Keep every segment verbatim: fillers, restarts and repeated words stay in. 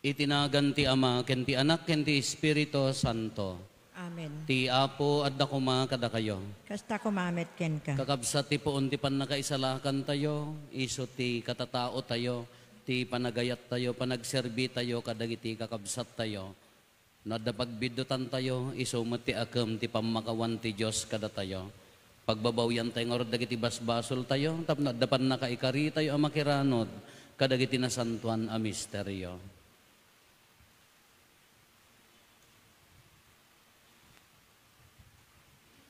Iti nagan ti Ama, ken ti Anak, ken ti Espiritu Santo. Amen. Ti Apo adda koma kadakayo. Kasta koma met kenka. Kakabsat, ti puon ti pannakaisalakantayo, isu ti katataotayo, ti panagayattayo, panagserbitayo kadagiti kakabsattayo. No adda pagbiddutantayo, isu met ti akem ti pammakawan ti Dios kadatayo. Pagbabawyantayo ngarud dagiti basbasoltayo, tapno adda pannakaikaritayo a makiranod kadagiti nasantoan a misterio.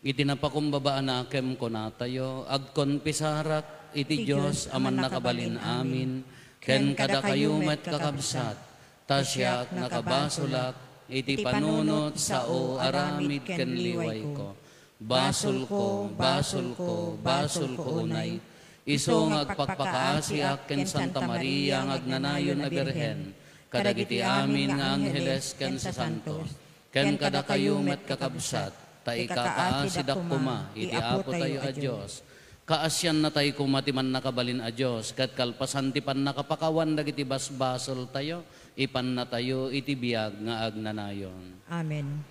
Iti napakumbaba a nakem, kunatayo, agkonfesarak iti Dios a Mannakabalin-amin, ken kadakayo met, kakabsat, ta siak nakabasolak iti panunot, sao, aramid, ken liwayko. Basolko, basolko, basolko unay. Isu nga agpakpakaasiak ken Santa Maria nga agnanayon a Birhen, kadagiti amin nga angheles ken sasantos, ken kadakayo met, kakabsat, ta ikaasidak koma iti Apotayo a Dios. Kaasiannatay koma ti Mannakabalin a Dios, ket kalpasan ti pannakapakawan dagiti basbasoltayo, ipannatayo iti biag nga agnanayon. Amen.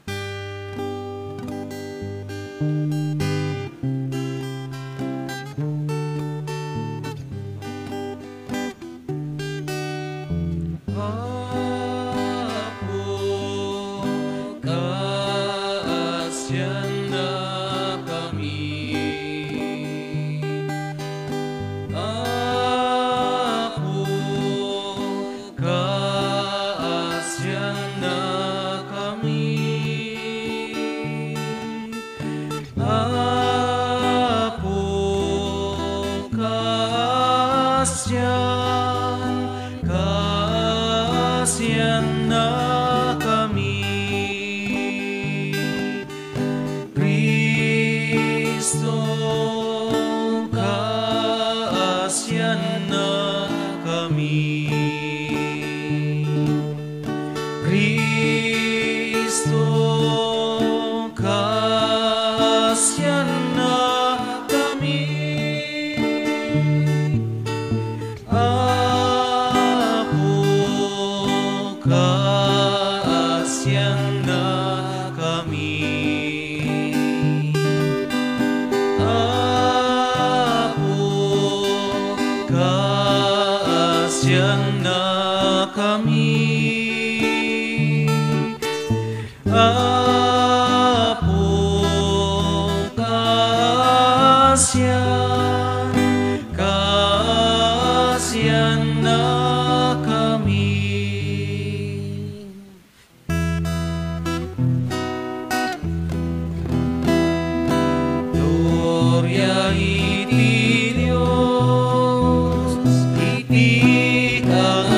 Apo, kaasiannakami. Apo, kaasiannakami. Apo, kaasian-, kaasiannakami. Cristo, kaasiannakami. Cristo, kaasiannakami. Apo, kaasiannakami. Apo, kaasiannakami. Apo, kaasian-, kaasiannakami. Gloria iti Dios iti kangatoan,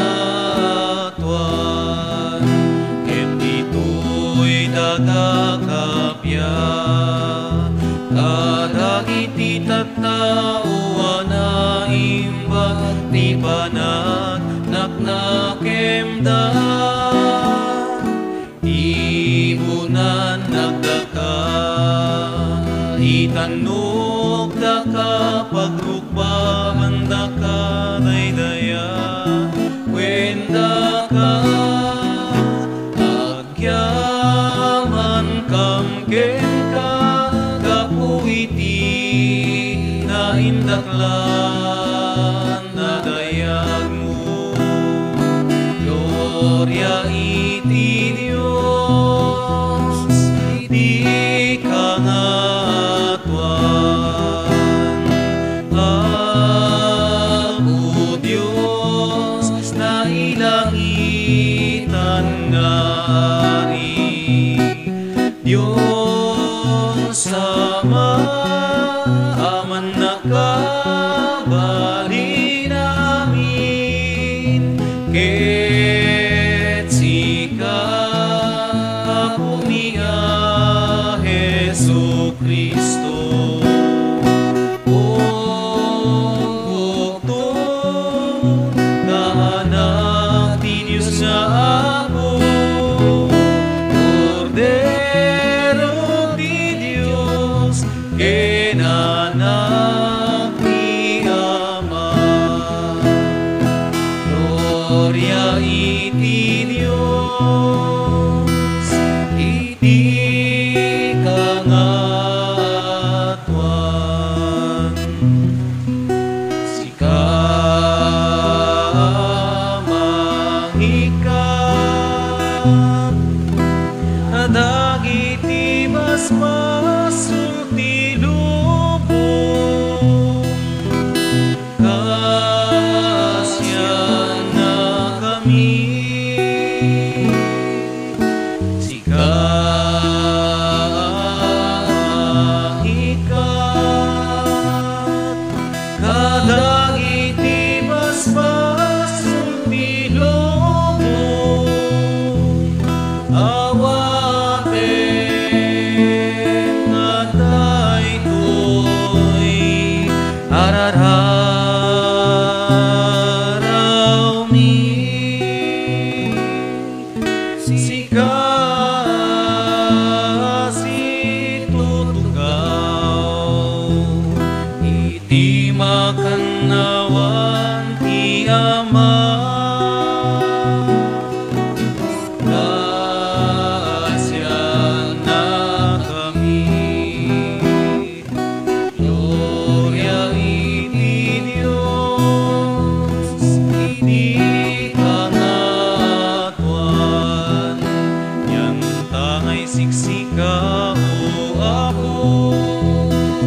ket ditoy daga kappia kadagiti tattao a naimbag ti panagnagnakemda. Ibunannak daka, itannok daka, pagrukbaan daka, daydayaw ken daka, agyamankam kenka, gapu iti naindaklan a dayagmo. Gloria iti Dios iti kangatoan. Apo Dios, nailangitan nga Ari, Dios Ama a mannakabalin amin, ket sika, Apomi a Jesu-Cristo, Bukto nga Anak ti Dios nga Apo, Kordero ti Dios, ken Anak ti Ama. Gloria iti Dios, iti kangatoan, sika a mangikkat kadagiti basbasol ti lubong. Kasiannakami, sika a mangikkat kadagiti basbasol ti lubong. Awaten nga daytoy a rararawmi. Sika a situtugaw iti makannawan ti Ama. Kasiannakami. Gloria iti Dios iti kangatoan. Yantangay siksika, O Apo,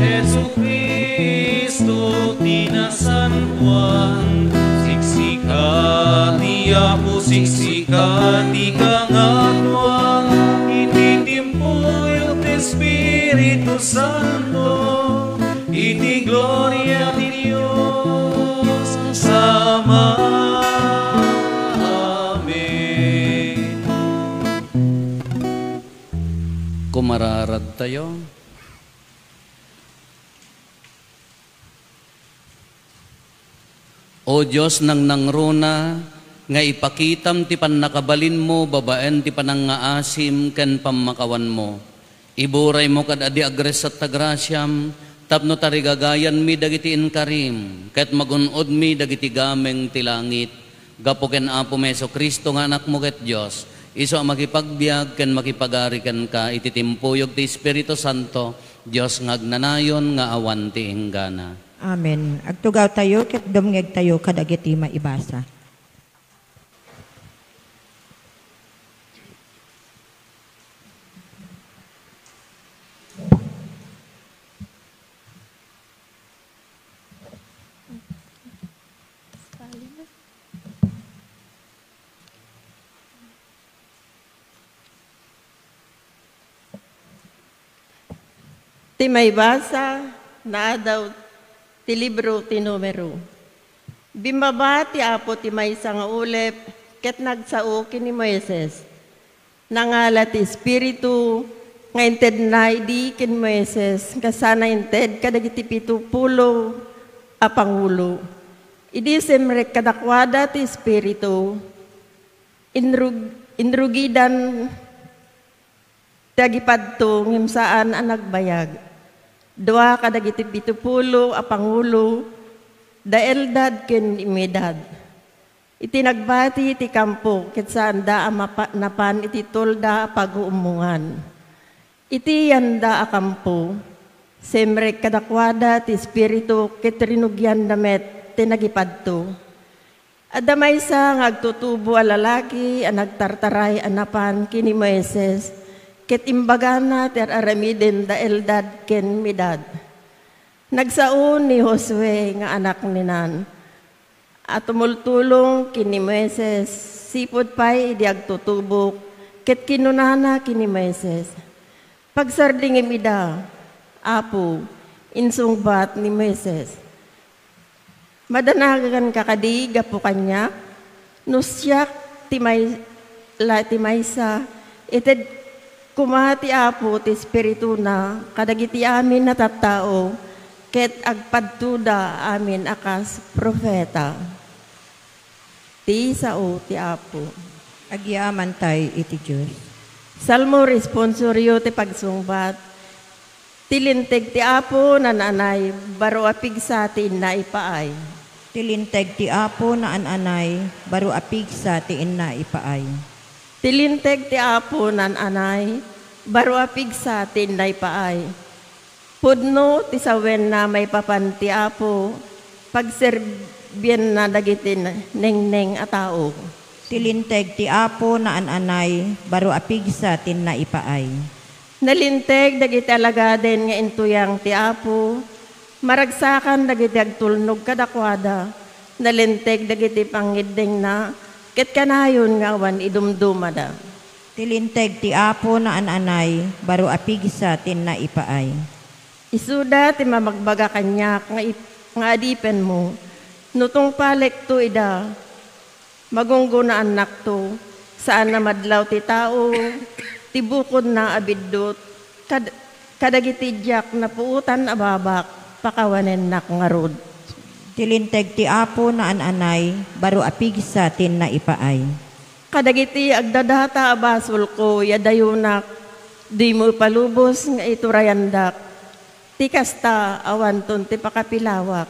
Jesu-Cristo ti nasantoan. Siksika ti Apo, siksika ti kangatoan. Iti timpuyog ti Espiritu Santo, iti gloria ti Dios Ama. Amen. Kumararadtayo. O Dios, nangnangruna nga ipakitam ti pannakabalinmo babaen ti panangngaasim ken pammakawanmo. Iburaymo kad-adi agresat ta grasiam tapno tarigagayanmi dagiti inkarim ket magun-odmi dagiti gameng ti langit. Gapu ken Apomi Jesu-Cristo nga Anakmo ket Dios, isu a makipagbiag ken makipagari kenka iti timpuyog ti Espiritu Santo, Dios nga agnanayon nga awan ti inggana. Amen. Agtugawtayo ket dumngegtayo kadagiti maibasa. Ti maibasa, naadaw ti libro ti Numero. Bimmaba ti Apo ti maysa nga ulep ket nagsao ken ni Moises. Nangala ti Espiritu nga intedna idi ken Moises nga sana inted kadagiti pito pulo a pangulo. Idi simrek kadakuada ti Espiritu, inrug-, inrugidan ti agipadto ngem saan a nagbayag. Dua kadagiti pito pulo a pangulo, da Eldad ken Medad. Iti nagbati ti kampo, ket saanda a mapa-, napan iti tolda a paguummongan. Iti yanda a kampo, simrek kadakuada ti Espiritu ket rinugianda met ti nagipadto. Adda maysa nga agtutubo a lalaki a nagtartaray a napan ken ni Moises, ket imbagana ti ar-aramiden da Eldad ken Medad. Nagsao ni Josue nga anak ni Nun a tumultulong ken ni Moises sipud pay idi agtutubok, ket kinunana ken ni Moises, "Pagsardingem ida, Apo," insungbat ni Moises. "Madanaganka kadi gapu kaniak? No siak ti may-, la ti maysa, ited koma ti Apo ti Espirituna kadagiti amin a tattao, ket agpadtoda amin a kas profeta." Ti sao ti Apo. Agyamankay iti Dios. Salmo responsorio ti pagsungbat. Ti linteg ti Apo naan-anay, baro a pigsa ti inna ipaay. Ti linteg ti Apo naan-anay, baro a pigsa ti inna ipaay. Ti Linteg ti Apo naan-anay, baro a pigsa ti inna ipaay. Pudno ti sawenna maipapan ti Apo, pagserbienna dagiti nengneng a tao. Ti Linteg ti Apo naan-anay, baro a pigsa ti inna ipaay. Nalinteg dagiti alagaden nga intuyang ti Apo, maragsakan dagiti agtulnog kadakuada, nalinteg dagiti pangngeddengna, ket kanayon nga awan idumdumada. Ti Linteg ti Apo naan-anay, baro a pigsa ti inna ipaay. Isuda ti mamagbaga kaniak nga ip-, nga adipenmo, no tungpalekto ida, magunggonaannakto, saan a madlaw ti tao, ti bukodna a biddut, kad-, kadagiti diak napuotan a babak, pakawanennak ngarud. Ti Linteg ti Apo naan-anay, baro a pigsa ti inna ipaay. Kadagiti agdadata a basolko, yadayonak, dimo ipalubos nga iturayandak. Ti kasta, awanton ti pakapilawak,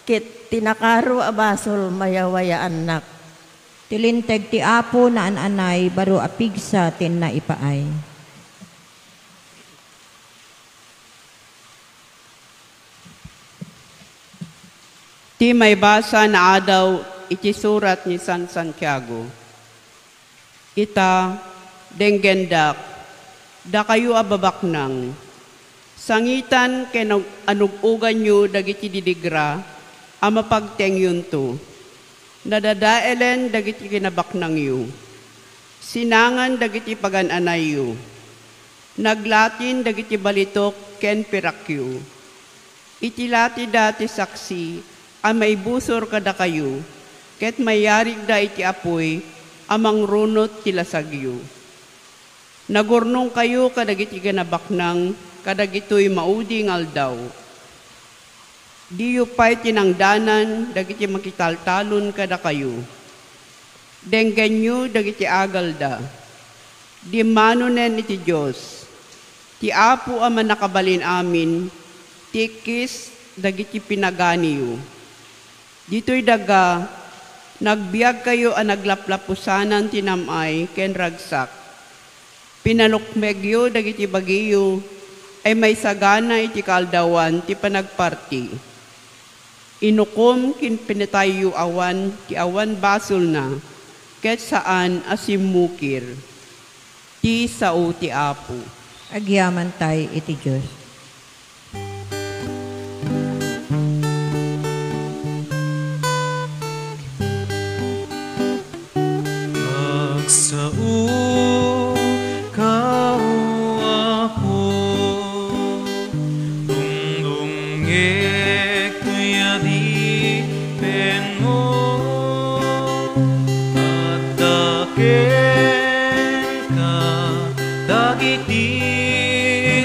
ket ti nakaro a basol, mayawayaannak. Ti Linteg ti Apo naan-anay, baro a pigsa ti inna ipaay. Ti maibasa nga adaw iti surat ni San Santiago. Ita, denggendak, dakayo a babaknang, sangitan ken anug-uganyo dagiti didigra a mapagtengyonto. Nadadaelen dagiti kinabaknangyo. Sinangan dagiti pagan-anayyo. Naglatin dagiti balitok ken pirakyo. Iti latida ti saksi a maibusor kadakayo, ket mayarigda iti apuy a mangrunot ti lasagyo. Nagurnongkayo kadagiti kinabaknang kadagitoy maudi nga aldaw. Diyo pay tinangdanan dagiti makitaltalon kadakayo. Denggenyo dagiti agalda. Dimmanonen iti Dios, ti Apo a Mannakabalin-amin, ti ikkis dagiti pinaganiyo. Ditoy daga, nagbiagkayo a naglaplapusanan ti nam-ay ken ragsak. Pinalukmegyo dagiti bagiyo a maisagana iti kaaldawan ti panagparti. Inukom ken pinatayyo awan ti awan basolna, ket saan a simmukir. Ti sao ti Apo. Agyamantay iti Dios. Agsao ka, O Apo, tungdungngek toy adipenmo. Adda kenka dagiti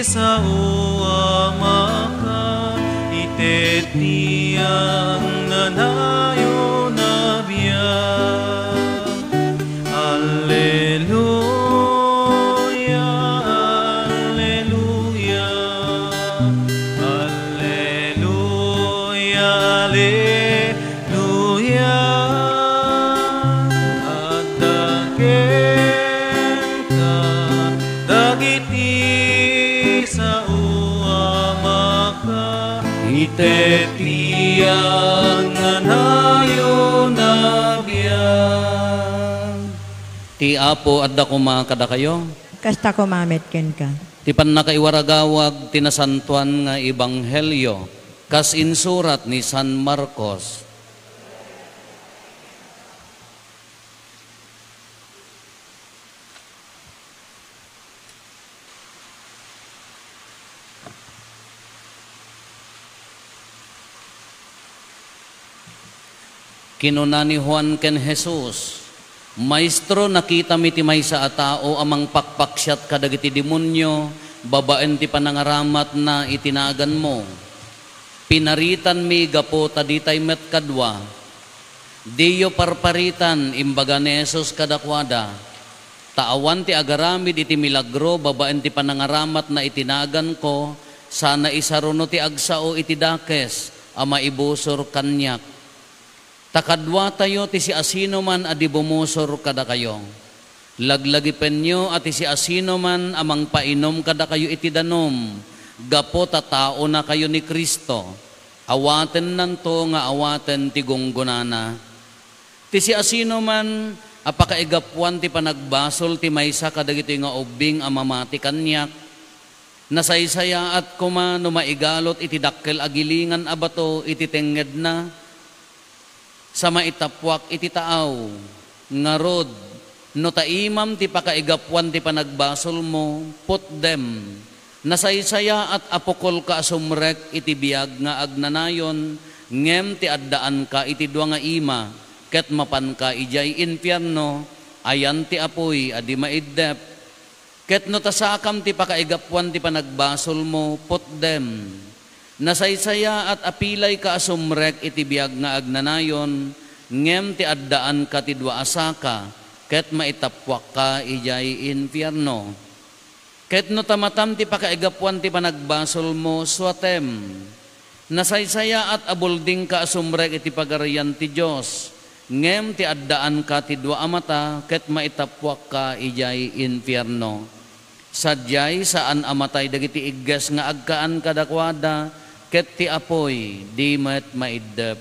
sao a makaitednian nga nayon a biag. Alleluia, alleluia, alleluia, alleluia. Adda kenka dagiti sao a makaitednian nga nayon a biag. Ti Apo adda koma kadakayo. Kasta koma met kenka. Ti pannakaiwaragawag ti nasantoan nga ebanghelio kas insurat ni San Marcos. Kinuna ni Juan ken Jesus, "Maestro, nakitami ti maysa a tao a mangpakpaksiat kadagiti demonio babaen ti panangaramatna iti naganmo. Pinaritanmi gapu ta ditay met kadua." "Diyo parparitan," imbaga ni Jesus kadakuada, "ta awan ti agaramid iti milagro babaen ti panangaramatna iti naganko, sana isaruno ti agsao iti dakes a maibusor kaniak. Ta kaduatayo ti siasinoman a di bumusor kadakayo." Laglagipenyo a ti siasinoman a mangpainom kadakayo iti danum gapu ta taonakayo ni Cristo, awatennanto nga awaten ti gunggonana. Ti siasinoman a pakaigapuan ti panagbasol ti maysa kadagitoy nga ubbing a mamati kaniak, nasaysayaat koma no maigalot iti dakkel a gilingan a bato iti tengngedna, sa maitappuak iti taaw. Ngarud, no taimam ti pakaigapuan ti panagbasolmo, putdem. Nasaysayaat a pukolka a sumrek iti biag nga agnanayon, ngem ti addaanka iti dua nga ima, ket mapanka idiay infierno, ayan ti apuy a di maiddep. Ket no tasakam ti pakaigapuan ti panagbasolmo, putdem. Nasaysayaat a pilayka a sumrek iti biag nga agnanayon, ngem ti addaanka ti dua a saka, ket maitappuakka idiay infierno. Ket no tamatam ti pakaigapuan ti panagbasolmo, suatem. Nasaysayaat a buldingka a sumrek iti Pagarian ti Dios, ngem ti addaanka ti dua a mata ket maitappuakka idiay infierno. Sadiay, saan a matay dagiti igges nga agkaan kadakuada, ket ti apuy di met maiddep.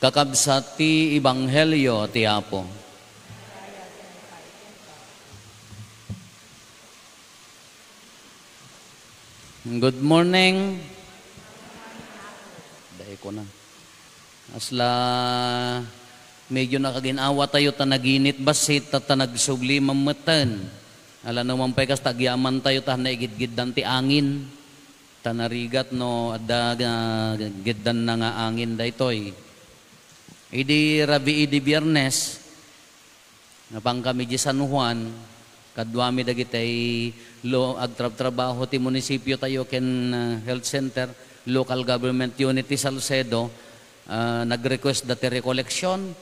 Kakabsat ti Ebanghelio ti Apo. Good morning. Dai ko na. Asla, medyo nakagin-awa tayo ta naginit bassit, ta, ta nagsubli mammetten. Ala no man pay kas ta agyaman tayo ta naigidgiddan ti angin. Ta narigat no adda, ah, giddanna nga angin daytoy. Idi rabii idi Biyernes, napankami di San Juan, kaduami dagitay lo-, agtrabtrabaho ti munisipio tayo ken, ah, health center, local government unit ti Salcedo, ah, nag-request da ti recollection.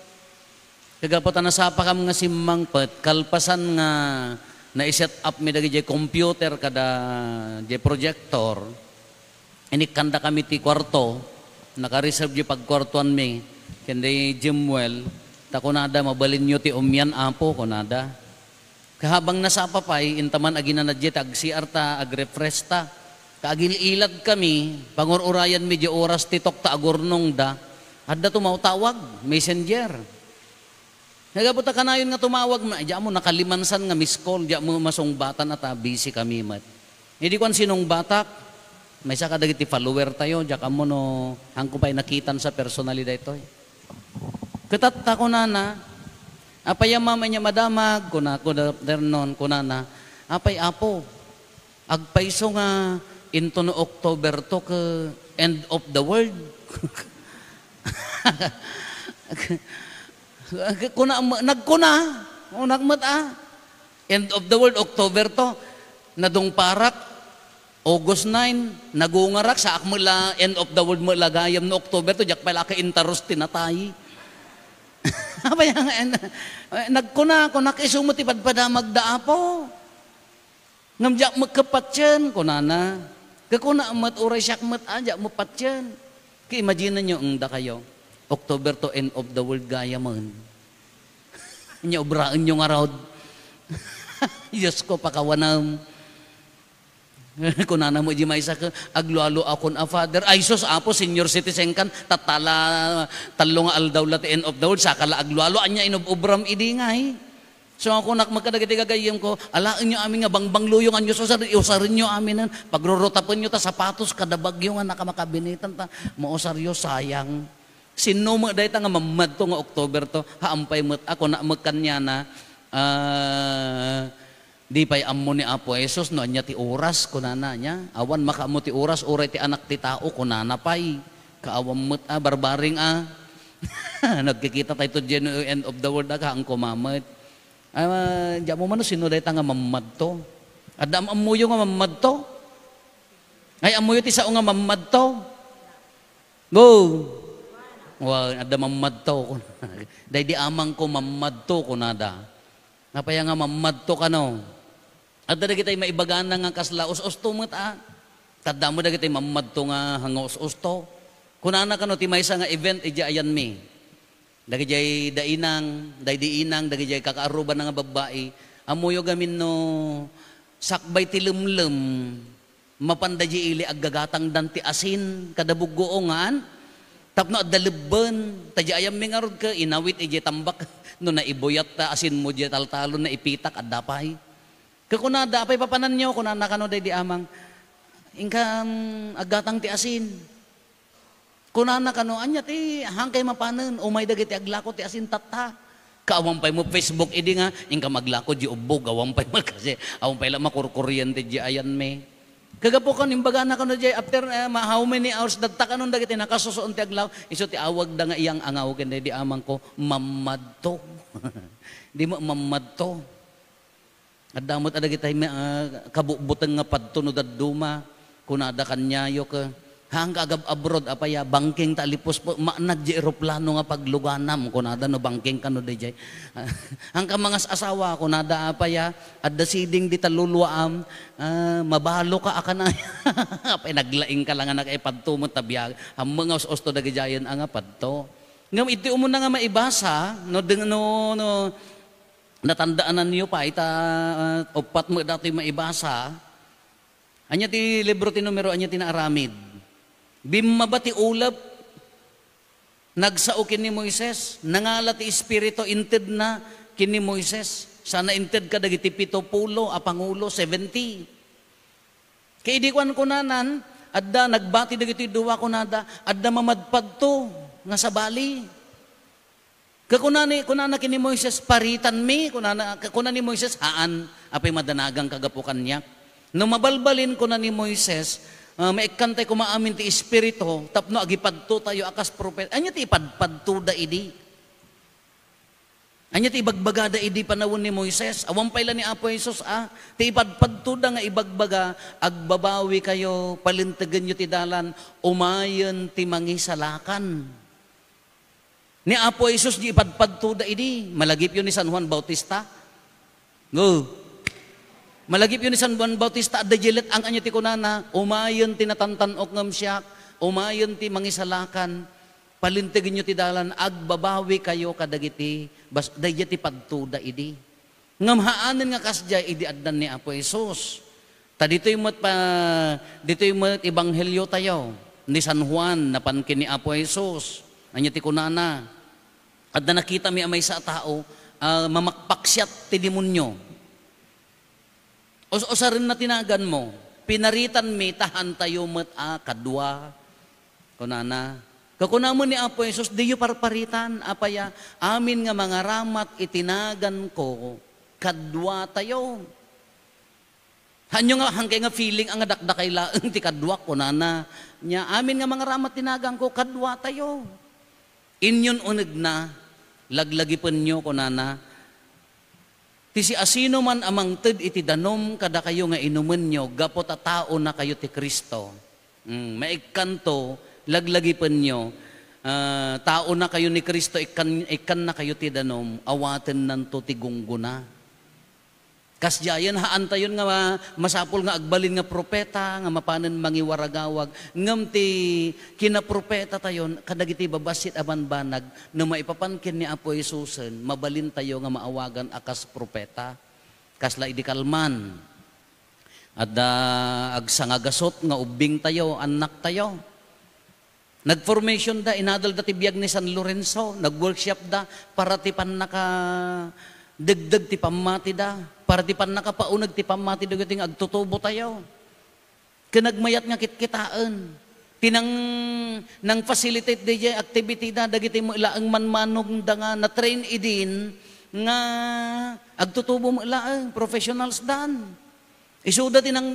Kagapu ta nasapakam nga simmangpet, kalpasan nga nai-set up mi dagiti computer kada di projector, inikkanda kami ti kuarto, naka-reserve di pagkuartuan mi, ken di Jimwell, ta kunada, "Mabalinyo ti umian, Apo," kunada. Kahabang nasapa pay, inta man aginana diay ta ag-C R ta, ag-refresh ta. Kaagil-ilad kami, pangur-urayan mi di oras ti tok ta agurnongda. Adda tumawtawag, messenger. Nagapu ta kanayon nga tumawag, ma-, diak mo nakalimansan nga miss call, diak mo masungbatan a ta busy kami met. Idi kuan sinungbatak, maysa kadagiti follower tayo, diak ammo no, haanko pay nakitan sa personally daytoy. Ket ta kunana, "Apay a mamay niya madamag?" Kuna, kuna, afternoon, kunana, "Apay, Apo, agpayso nga into no October to ke end of the world?" Kuna, nagkuna, unak met, ah. End of the world, October to. Nadungparak, August nine, nagungarak, saak met la, end of the world met la gayam no October to, diak pay la kaintaros ti natay. Apay nga, en-, nagkuna, kunak, "Isu met ti padpadamagda, Apo. Ngem diak met ket patien," kunana. Kakuna met, "Uray siak met, ah, diak met patien." Ka-imagine-yo, eng, dakayo, October to, end of the world gayamen. Nya obraenyo ngarud. Diyos ko, pakawanem. Kunana met di maysa ket, "Aglualuakon a, Father." "Ay sus, Apo, senior citizen kan, tattala, tallo nga aldaw la ti end of the world, saka la aglualo, ania inub-ubram idi ngay?" So, kunak met kadagiti gagayyemko, "Alaenyo amin nga bangbangluyo, nganyo usar-, usarenyo aminen, pagrurutapenyo ta sapatos kada bagyo nga nakamakabinitan ta mausaryo, sayang." Sinno met dayta nga mammadto nga October to? Haan pay met, a, kuna met kaniana, ah, "Di pay ammo ni Apo Jesus no ania ti oras," kunana, nia. "Awan makaammo ti oras, uray ti Anak ti Tao," kunana pay. Kaawan met, a, barbareng, a. Nagkikita tayo to diay end of the world, a, haan koma met. Ah, diak mo man no sinno dayta nga mammadto. Adda am-ammoyo nga mammadto? Ay, ammoyo ti sao nga mammadto? Go! Wa, adda mammadto. Daydi amangko mammadto, kunada. Apay nga mammadto kano? Adda dagitay maibagana nga kasla us-usto met, a. Tadda mo dagitay mammadto nga hanga us-usto. Kunana kano ti maysa nga event idiay ayanmi. Dagidiay da inang, daydi inang, dagidiay kakaarrubanna nga babbai, ammoyo gamin no sakbay ti lemlem, mapanda diay ili aggagatangdan ti asin kada buggoongan, tapno adda lebben, ta diay ayammi ngarud ket inawit idiay tambak, no naibuyat ta asinmo diay taltalon, naipitak, adda pay. Ket kunada, "Apay papananyo?" kunana kano daydi amang, "Inka, mm, aggatang ti asin." Kunana kano, "Ania ti haankay mapanen? Umay dagiti aglako ti asin tatta." Ket awan pay met Facebook idi nga, "Inka maglako diay ubbog," awan pay met kasi, awan pay la makurkuriente diay ayanmi. Ket gapu kano, imbagana kano diay, after, eh, ma-, how many hours, dadta kanon dagiti nakasusuon ti aglako, isu ti awagda nga iyang-angaw ken daydi amangko, "Mammadto." Di met mammadto. Adda met a dagiti, ah, kabutbuteng nga padto no dadduma. Kunada kaniayo ket, "Haanka agab-abroad, apay a, bangking ta alipuspo, maanad diay eroplano nga pagluganam," kunada, "no bangking kano daydiay." "Haanka mangas-asawa," kunada, "apay a, adda siding dita luluaam, ah, mabaloka a kanay." Apay, naglaing ka la nga nagaipadto met ta biag. Ammong nga us-usto dagidiayen a nga padto. Ngem iti umuna nga maibasa, no, deng-, no, no, natandaananyo pay ta, ah, uppat met datoy maibasa. Ania ti libro ti Numero, ania ti naaramid? Bimmaba ti ulep, nagsao ken ni Moises, nangala ti Espiritu, intedna ken ni Moises. Sana inted kadagiti pito pulo a pangulo, seventy. Ket idi kuan kunanan, adda nagbati dagitoy dua, kunada, "Adda mamadpadto nga sabali." Ket kunani, kunana ken ni Moises, "Paritanmi," kunana, ket kuna ni Moises, "Haan, apay madanaganka gapu kaniak?" No mabalbalin, kuna ni Moises, ah, maikkantay koma amin ti Espiritu tapno agipadtotayo a kas propeta. Ania ti ipadpadtoda idi? Ania ti ibagbagada idi panawen ni Moises? Awan pay la ni Apo Jesus, a. Ti ipadpadtoda nga ibagbaga, "Agbabawikayo, palintegenyo ti dalan, umayen ti mangisalakan." Ni Apo Jesus, di ipadpadtoda idi, malagipyo ni San Juan Bautista. Go. Malagipyo ni San Juan Bautista, adda diay let-ang, ania ti kunana, "Umayen ti natantan-ok ngem siak, umayen ti mangisalakan, palintegenyo ti dalan, agbabawikayo kadagiti bas-," daydiay ti padtoda idi. Ngem haanen nga kasdiay idi addan ni Apo Jesus. Ta ditoy met pa, ditoy met ebangheliotayo ni San Juan napan ken ni Apo Jesus. Ania ti kunana? Adda nakitami a maysa a tao a mamakpaksiat ti demonio. Us-usarenna ti naganmo, "Pinaritanmi ta haantayo met a kadua," kunana. Kakuna met ni Apo Jesus, "Diyo parparitan, apay a, amin nga mangaramat iti naganko, kaduatayo." Haanyo nga, haankay nga feeling a nga dakdakay laeng ti kaduak, kunana. Nia, "Amin nga mangaramat ti naganko, kaduatayo." Inyon unegna, laglagipenyo, kunana, "Ti siasinoman a mangted iti danum kadakayo nga inumenyo gapu ta taonakayo ti Cristo." Mm, maikkanto, laglagipenyo, ah, taonakayo ni Cristo, ikkan-, ikkannakayo ti danum, awatennanto ti gunggona. Kasdiayen, haantayon nga ma-, masapul nga agbalin nga propeta nga mapanen mangiwaragawag, ngem ti kinaprofetatayon kadagiti babassit a bambanag no maipapan ken ni Apo Jesusen, mabalintayo nga maawagan a kas profeta. Kasla idi kalman, adda agsangagasut nga ubbingtayo, annaktayo. Nag-formation da, inadal da ti biag ni San Lorenzo, nag-workshop da para ti pannakadegdeg ti pammati da, para ti pannakapauneg ti pammati dagiti nga agtutubo tayo. Ken nagmayat nga kitkitaen. Ti nang, nang-facilitate daydiay activity da, dagiti met laeng manmanong da nga na-train idin nga agtutubo met laeng, professionals dan. Isuda ti nang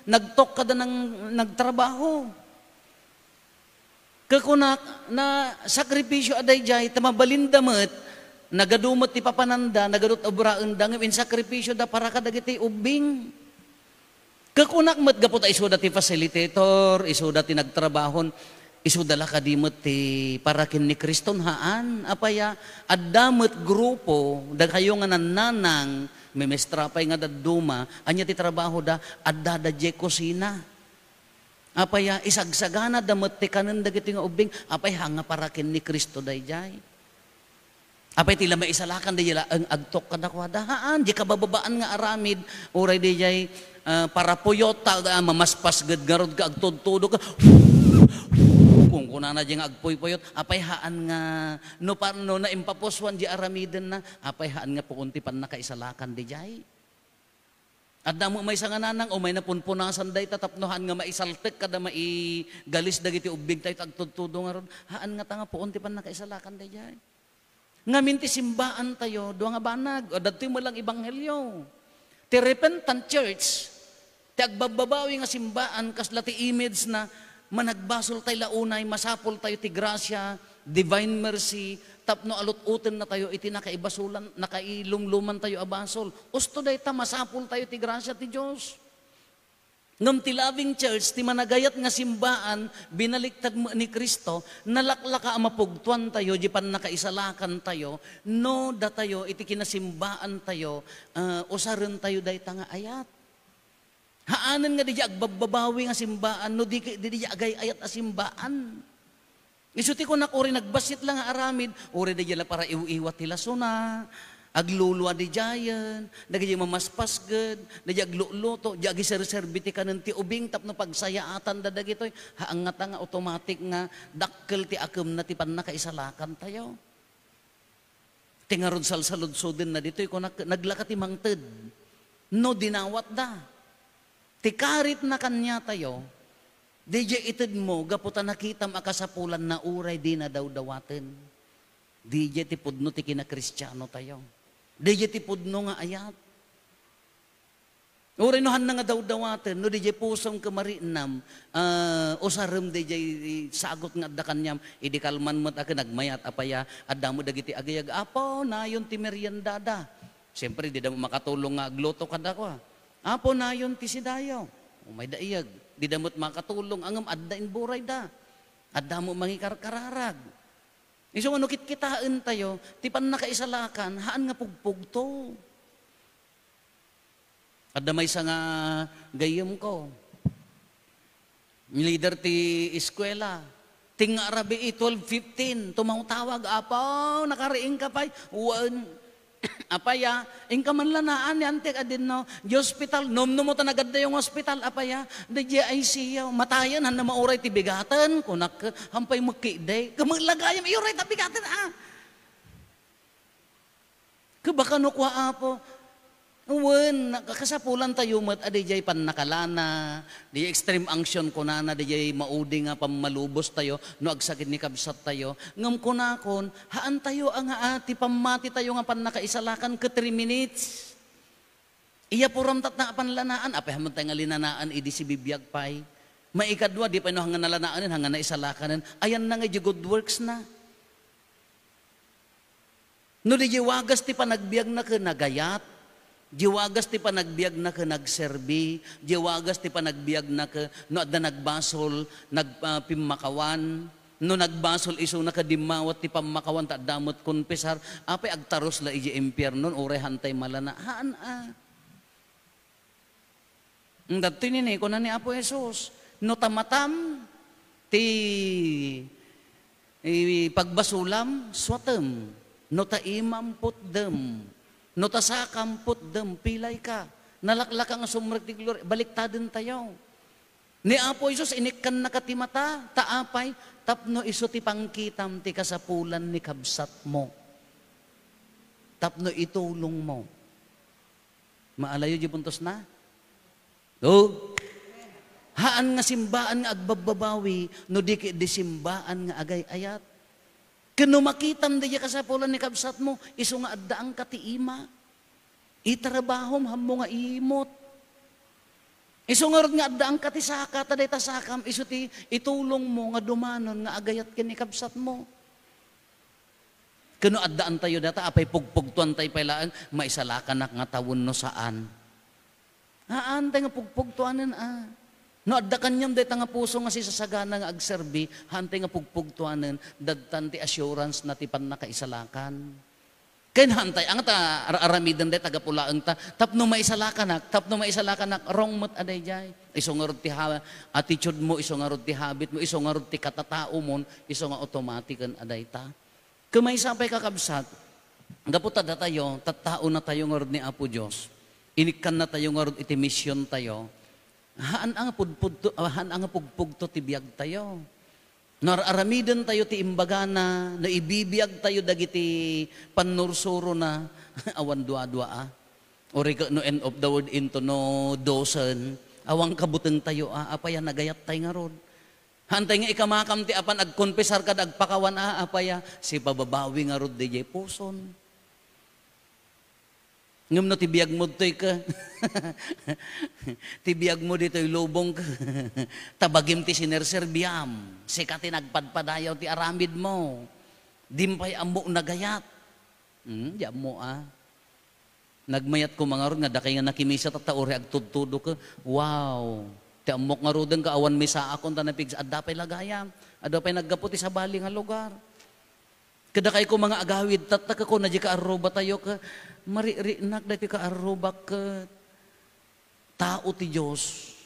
nagtok kada nang nagtrabaho. Kakunak, nasakripisyo a daydiay, ta mabalinda met, nagadu met ti papananda, nagadu ti obraenda, ngem insakripisyoda para kadagiti ubbing. Kakunak met gapu ta isuda ti facilitator, isuda ti nagtrabahon, isuda la kadi met ti para ken ni Kriston, haan? Apay a, adda met grupo, dakayo nga nannanang, memestra pay nga dadduma, ania ti trabahoda? Addada diay kusina. Apay a, isagsaganada met ti kanen dagiti nga ubbing, apay, haan nga para ken ni Cristo daydiay. Apay ti la maisalakan, di la ang agtok kadakuada. Haan, di kabababaan nga aramid, uray di jay, ah, para puyot, ta, ah, mamaspasged ngarud ka, agtudtudo ka, kunkunana di nga agpuypuyot. Apay haan nga, no, pa, no, naimpapusuan di aramiden na, apay haan nga puon ti pannakaisalakan di jay. Adda mo may sangananang, o may napunpunasan dayta tapno haan nga maisaltek kada maigalis dagiti ubbing tayo, agtudtudo ngarud. Haan nga ta nga puon ti pannakaisalakan dayjay. Ngamin ti simbaan tayo, dua nga banag, o dadtoy mo lang ebanghelyo. Ti repentant church, ti agbabbabawi nga simbaan, kasla ti image na managbasol tayo la unay, masapul tayo ti grasya, divine mercy, tapno alut-uten na tayo iti nakaibasulan, nakailumluman tayo a basol. Usto dayta, masapul tayo ti grasya ti Dios. Ngem ti loving church, ti managayat nga simbaan, binaliktad met ni Cristo, nalaklaka a mapugtuan tayo, di pannakaisalakan tayo, no datayo iti kinasimbaan tayo, ah, usaren tayo dayta nga ayat. Haanen nga dija agbabbabawi nga simbaan, no di, di, dija agay-ayat a simbaan. Isu ti kunak, uri nagbassit la nga aramid, uri dija la para iw-iwa ti lasona, aglulua dijayen, dagiti mamaspasged, dija agluluto, dija agiserserbi ti kanen ti ubing tapno pagsayaatan da dagitoy, haan nga ta nga automatic nga dakkel ti akemna ti pannakaisalakan tayo. Ti ngarud salsaludsodenna ditoy, kunak, naglaka ti mangted. No dinawatda. Ti karitna kaniatayo, didiay itedmo gapu ta nakitam a kasapulanna uray dina dawdawaten. Didiay ti pudno ti kinakristiano tayo. Didiay ti pudno nga ayat. Uray no hanna nga dawdawaten, no didiay pusom ken marinnam, ah, usarem didiay sagut nga adda kaniam, idi kalman met a ken nagmayat, apay a, adda met dagiti agayag, "Apo, nayon ti meriendada." Siempre, dida makatulong nga agluto kadakua. "Apo, nayon ti sidayo." Umay da iyag. Dida met makatulong, ngem adda imburayda. Adda met mangikarkararag. Isu nga no kitkitaen tayo, ti pannakaisalakan, haan nga pugpugto. Adda maysa nga gayyemko. Leader ti eskuela. Ting nga arabii, twelve fifteen, tumawtawag, "Apo, nakariing ka pay?" "Wen." "Apay a, inka man lanaan ni antik a dinno, di hospital, numnumo ta nagaddayo nga hospital, apay a, di I C U, matayen, hanna mauray ti bigaten," kunak, "Hampay mekki, day." "Kemella gayam, iyoray ta bigaten, a." Kebaka no kua, Apo. Wen, kasapulan tayo met a dijay pannakalana, dijay extreme unction kunana, dijay maudi nga pammalubos tayo no agsakit ni kabsat tayo. Ngem kunakon, haan tayo a nga, a, ti pammati tayo nga pannakaisalakan ket three minutes. Iya puram tatna a panlanaan, apay, hamet tayo nga linanaan idi sibibiag pay. Maikadua, di pay no hanga nalanaanen, hanga naisalakanen. Ayanna nga di good works na. No di, di wagas ti panagbiagna ken nagayat, di wagas ti panagbiagna ken nagserbi, di wagas ti panagbiagna ken no adda nagbasol, nag-, ah, pimmakawan, no nagbasol isuna ket dimmawat ti pammakawan ta adda met konfesar, apay agtarus la idiay impiernon, uray hantay malana. Haan a. Datoy nini, kuna ni Apo Jesus, "No ta matam ti, eh, pagbasolam, suatem. No ta imam, putdem. No ta sakam, putdem. Pilayka." Nalaklaka nga sumrek ti gloria. Baliktaden tayo. Ni Apo Jesus, inikkannaka ti mata, ta apay, tapno isu ti pangkitam ti kasapulan ni kabsatmo. Tapno itulongmo. Maalayo di puntos na? No? Haan nga simbaan nga agbabbabawi, no di ket di simbaan nga agay-ayat. Ken no makitam daydiay kasapulan ni kabsatmo, isu nga addaanka ti ima. Itrabahom, hammo nga imot. Isu ngarud nga addaanka ti saka, ta dayta sakam, isu ti itulongmo nga dumanon nga agayat ken ni kabsatmo. Ken no addaantayo data, apay pugpugtuantayo pay laeng, maisalakanak ngata wenno saan? Haantay nga pugpugtuanen a. No adda kaniam dayta nga puso nga sisasagana nga agserbi, haantay nga pugpugtuanen, dadtan ti assurance na ti pannakaisalakan. Ken haantay, anta ar-, aramiden dayta gapu laeng ta, tapno maisalakanak, tapno maisalakanak, wrong met a daydiay. Isu ngarud ti ha-, attitude mo, isu ngarud ti habit mo, isu ngarud ti katataomon, isu nga automatiken a dayta. Ken maysa pay, kakabsat, Gapu ta datayo, tattaonatayo ngarud ni Apo Dios. Inikkannatayo ngarud iti misiontayo. Haan a nga pudpudto, ah, haan a nga pugpugto ti biagtayo. No ar-aramidentayo ti imbagana, no ibibiagtayo dagiti pannursurona, awan duadua a. Uray ket no end of the world into no dosen, awan kabutengtayo a, apay a nagayattay ngarud. Haantay nga ikamakam ti apan agkonfesar kad agpakawan a, apay a, sipababawi ngarud diay puson. Ngem no ti biagmo ditoy ka, ti biagmo ditoy lubong ka, ta bagim ti sinerserbiam, sika ti nagpadpadayaw ti aramidmo. Dim pay ammo nagayat. Hmm, di ammo a. Nagmayat ko mangarod nga dakay nga nakimisa tatta uray agtudtudo ka. Wow! Ti ammok ngaruden ka awan misaakon ta napigsa. Adda pay lagayam. Adda pay naggapu ti sabali nga lugar. Kadakay ko mga agawid, tatta ka kuna di kaarruba tayo ka, maririnak dati kaarrubak ka tao ti Dios.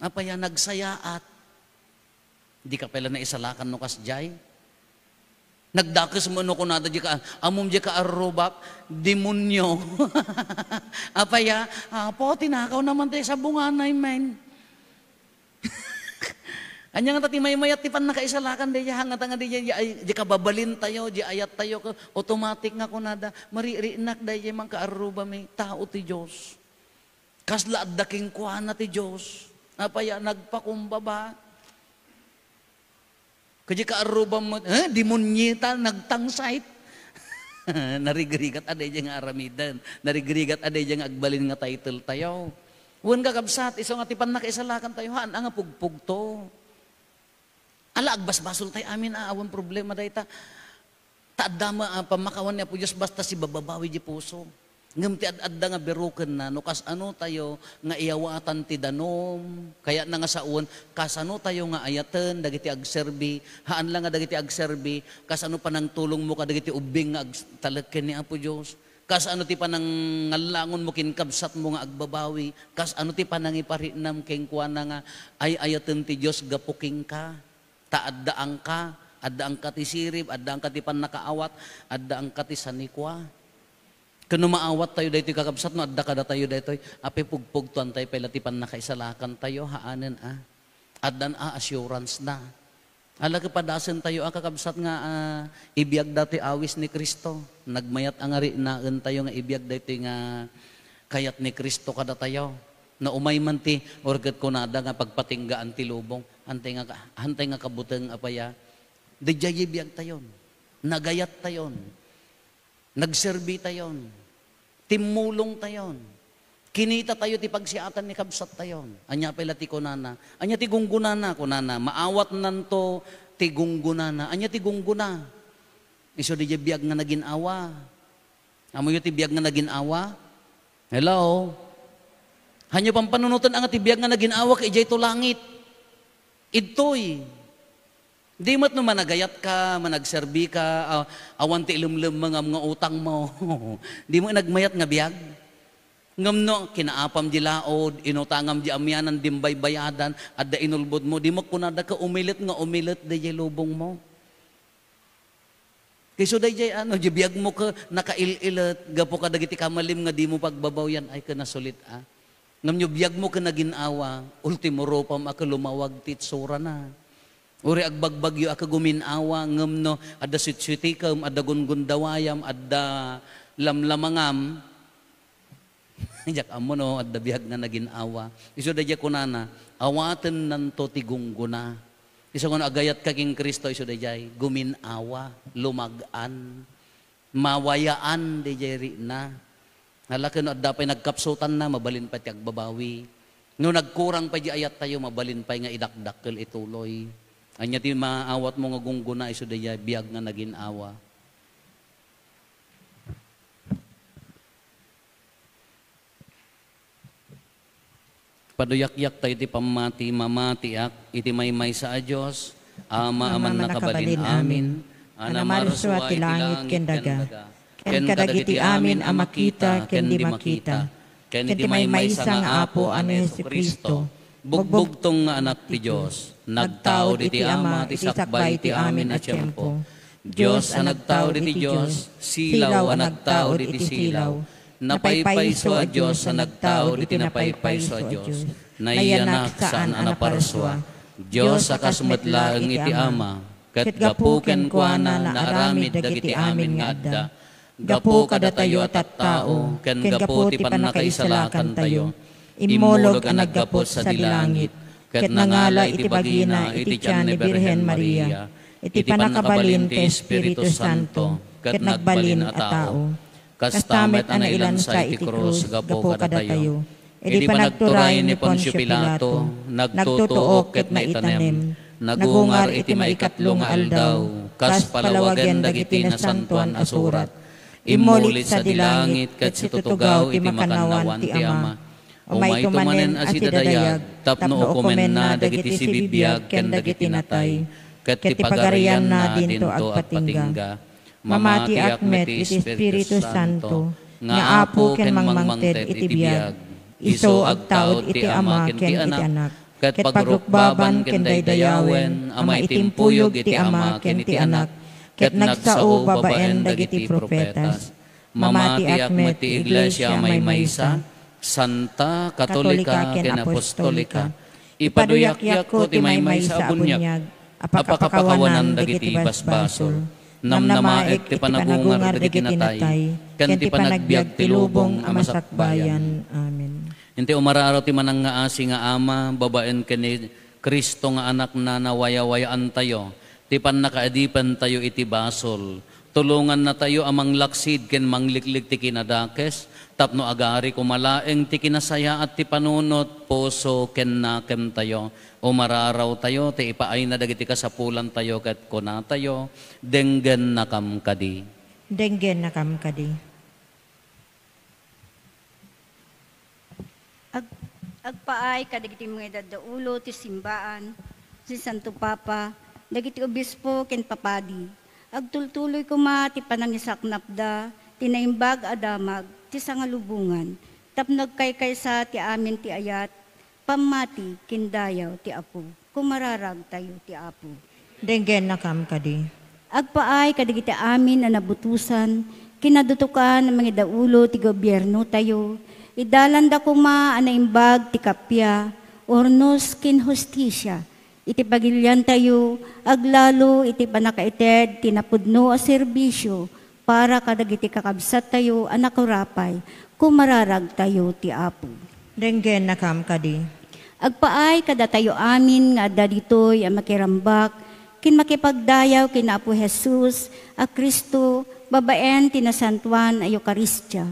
Apay a nagsayaat. Di ka pala naisalakan no kasdiay. Nagdakes mo no kunada di ka, amom di kaarrubak, demonyo. Apay a, apo, tinakaw naman tayo sa bunganay, men. Anya nga ta ti maymayat ti pannakaisalakan, di hangata nga di, di, di kababalintayo, di ayattayo, automatic nga kunada, maririnak, di man kaarrubami, tao ti Dios. Kasla adda kenkuana ti Dios. Apay a nagpakumbaba. Kadi kaarrubam mo, eh, demonyeta, nagtangsayt. Narigrigat a daydiay nga aramiden. Narigrigat a daydiay nga agbalin nga title tayo. Wen, kakabsat, isu nga ti pannakaisalakan tayo, haan a nga pugpugto. Ala, agbasbasol tayo amin a, awan problema dayta. Ta adda ma-, a, pammakawan ni Apo Dios basta sibababawi di puso. Ngem ti ad-adda nga birukenna, no kasano tayo nga iyawatan ti danum, kayatna nga sawen, kasano tayo nga ayaten dagiti agserbi, haan la nga dagiti agserbi, kasano panangtulongmo kadagiti ubbing nga agtalek ken ni Apo Dios, kasano ti panangallangonmo ken kabsatmo nga agbabawi, kasano ti panangiparinam kenkuana nga ay-ayaten ti Dios gapu kenka. Ta adda angka, adda angka ti sirib, adda angka ti pannakaawat, adda angka ti sanikua. Ken no maawat tayo daytoy, kakabsat, no adda kadatayo daytoy, apay pugpugtoan tayo pay la ti pannakaisalakan tayo, haanen a. Addan a assurance na. Ala, kapadasen tayo a, kakabsat, nga, ah, ibiag datoy awis ni Cristo. Nagmayat a nga rinaen tayo nga ibiag daytoy nga kayat ni Cristo kadatayo. Naumay man ti, or ket kunada nga pagpatinggaan ti lubong. Hantay nga ka-, hantay nga kabuteng a paya. Daydiay biag tayon. Nagayat tayon. Nagserbi tayon. Timmulong tayon. Kinita tayo ti pagsiatan ni kabsat tayon. Ania pay la ti kunana? Ania ti gunggunana? Kunana, maawatnanto ti gunggunana. Ania ti gungguna? Isu daydiay biag nga nagin-awa. Ammoyo ti biag nga nagin-awa? Hello? Hanyo pampanunoten a nga ti biag nga nagin-awa ket idiay to langit. Idtoy. Di met no managayat ka, managserbi ka, a-, awan ti ilemlemmengam nga utangmo. Di met nagmayat nga biag. Ngem no kinaapam di laod, inutangam di amianan, di baybayadan, adda inulbodmo, di met kunada ka umilet nga umilet daydiay lubongmo. Isu daydiay, ano, di biagmo ket nakail-ilet, gapu kadagiti kamalim nga dimo pagbabawian, ay, ket nasulit a. Ngem no biagmo ket nagin-awa, ultimo rupam a ket lumawag ti itsurana. Uray agbagbagyo a ket gumin-awa, ngem no adda sutsutikem, adda gungundawayam, adda lamlamangam, Diak ammo no adda biag nga nagin-awa. Isu daydiay kunana, awatennanto ti gunggona. Isu nga no agayatka ken Cristo, isu daydiay, gumin-awa, lumag-an, mawayaan daydiay rikna. Ala ket no adda pay nagkapsutanna, mabalin pay ti agbabawi. No nagkurang pay di ayattayo, mabalin pay nga idakdakkel ituloy. Ania ti maawatmo nga gunggona, isu daydiay, biag nga nagin-awa. Paduyakyak tayo ti pammati, mamatiak iti maymaysa a Dios, Ama a Ama a mannakabalin amin, a namarsua ti langit ken daga, ken kadagiti amin a makita ken di makita, ken iti maymaysa nga Apo a ni Jesu-Cristo, bugbugtong nga Anak ti Dios, nagtaud iti Ama ti sakbay iti amin a tiempo. Dios a nagtaud iti Dios, silaw a nagtaud iti silaw, napaypayso a Dios a nagtaud iti napaypayso a Dios, nayanak saan a naparsua, Dios a kas met laeng iti Ama, ket gapu kenkuana naaramid dagiti amin nga adda. Gapu kadatayo a tattao, ken gapu ti pannakaisalakantayo, immulog a naggapu sadi langit, ket nangala iti bagina iti tian ni Birhen Maria, iti pannakabalin ti Espiritu Santo, ket nagbalin a tao. Kasta met a nailansa iti krus gapu kadatayo. Idi panagturay ni Poncio Pilato, nagtutuok ket naitanem, nagungar iti maikatlo nga aldaw, kas palawagen dagiti Nasantoan a Surat. Immuli sadi langit ket situtugaw iti makannawan ti Ama. Umayto manen a sidadayag tapno ukomenna dagiti sibibiag ken dagiti natay, ket ti pagarianna dinto agpatingga. Mamatiak met iti Espiritu Santo, nga Apo ken mangmangted iti biag. Isu agtaud iti Ama ken iti Anak, ket pagrukbaban ken daydayawen a maitimpuyog iti Ama ken iti Anak, ket nagsao babaen dagiti profetas. Mamatiak met ti Iglesia a maymaysa, santa, katolika, ken apostolika. Ipaduyakyakko ti maymaysa a buniag a pakapakawanan dagiti basbasol. Namnamaek ti panagungar dagiti natay, ken ti panagbiag ti lubong a masakbayan. Amen. Inti umararaw ti manangngaasi nga Ama, babaen ken ni Cristo nga Anakna, nawayawayaantayo ti pannakaadipentayo iti basol. Tulongannatayo a manglaksid ken mangliklik ti kinadakes tapno agari koma laeng ti kinasayaat ti panunot, puso, ken nakemtayo. Umararawtayo ti ipaayna dagiti kasapulantayo ket kunatayo, "Denggennakam kadi." Denggennakam kadi. Ag-, agpaay kadagiti mangidadaulo ti simbaan, ti Santo Papa, dagiti obispo ken papadi. Agtultuloy koma ti panangisaknapda ti naimbag a damag ti sangalubongan tapno agkaykaysa ti amin ti ayat, pammati ken dayaw ti Apo. Kumararagtayo ti Apo. Denggennakam kadi. Agpaay kadagiti amin a nabutosan ken nadutokan a mangidaulo ti gobiernotayo, idalanda koma a naimbag ti kappia, urnos ken hustisia iti pagiliantayo, aglalo iti pannakaited ti napudno a serbisio para kadagiti kakabsattayo a nakurapay. Kumararagtayo ti Apo. Denggennakam kadi. Agpaay kadatayo amin nga adda ditoy a makirambak ken makipagdayaw ken Apo Jesus a Cristo babaen ti nasantoan a Eukaristia.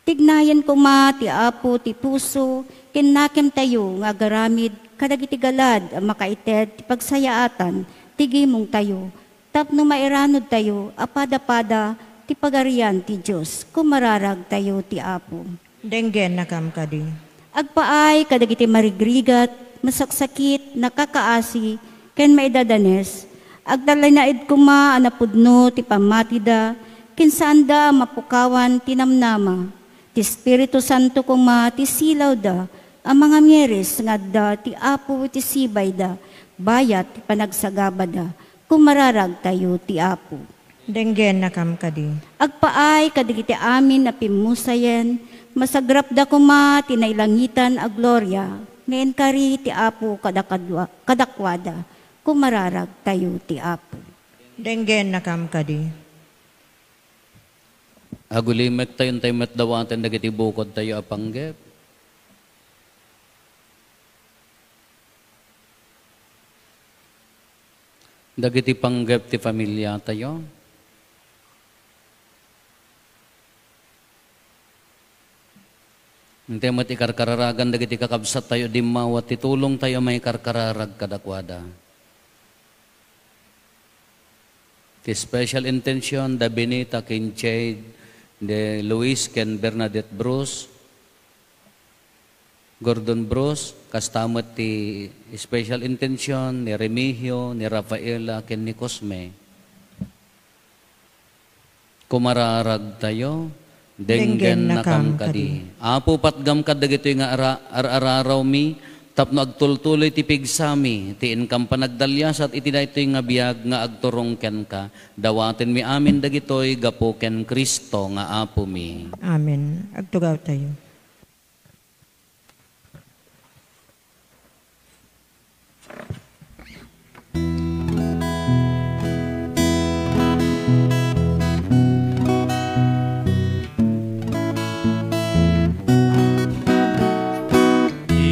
Tignayen koma ti Apo ti puso ken nakemtayo nga agaramid kadagiti galad a makaited ti pagsayaatan ti gimongtayo tapno mairanudtayo a padapada ti Pagarian ti Dios. Kumararagtayo ti Apo. Denggennakam kadi. Agpaay kadagiti marigrigat, masaksakit, nakakaasi, ken maidadanes, agtalinaed koma a napudno ti pammatida, ken saanda a mapukawan ti namnama. Ti Espiritu Santo koma ti silawda a mangamiris nga adda ti Apo iti sibayda, bayat ti panagsagabada. Kumararagtayo ti Apo. Denggennakam kadi. Agpaay kadagiti amin a pimmusayen, masagrapda koma ti nailangitan a gloria nga inkari ti Apo kadakadua-, kadakuada. Kumararagtayo ti Apo. Denggennakam kadi. Agulimektayo, intay met dawaten dagiti bukodtayo a panggep. Dagiti panggep ti familiatayo. Intay met ikarkararagan dagiti kakabsattayo, dimmawa ti tulongtayo a maikarkararag kadakuada. Ti special intention da Benita ken Jade, de Luis ken Bernadette Bruce, Gordon Bruce, kasta met ti special intention ni Remigio, ni Rafaela, ken ni Cosme. Kumararagtayo, denggennakam kadi. Apo, patgam kadagitoy nga ara-, ar-ararawmi, Tapno agtultuloy ti pigsami, ti inkam panagdaliasat iti daytoy nga biag nga agturong kenka, dawatenmi amin dagitoy gapu ken Cristo nga Apomi. Amen. Agtugawtayo. Ti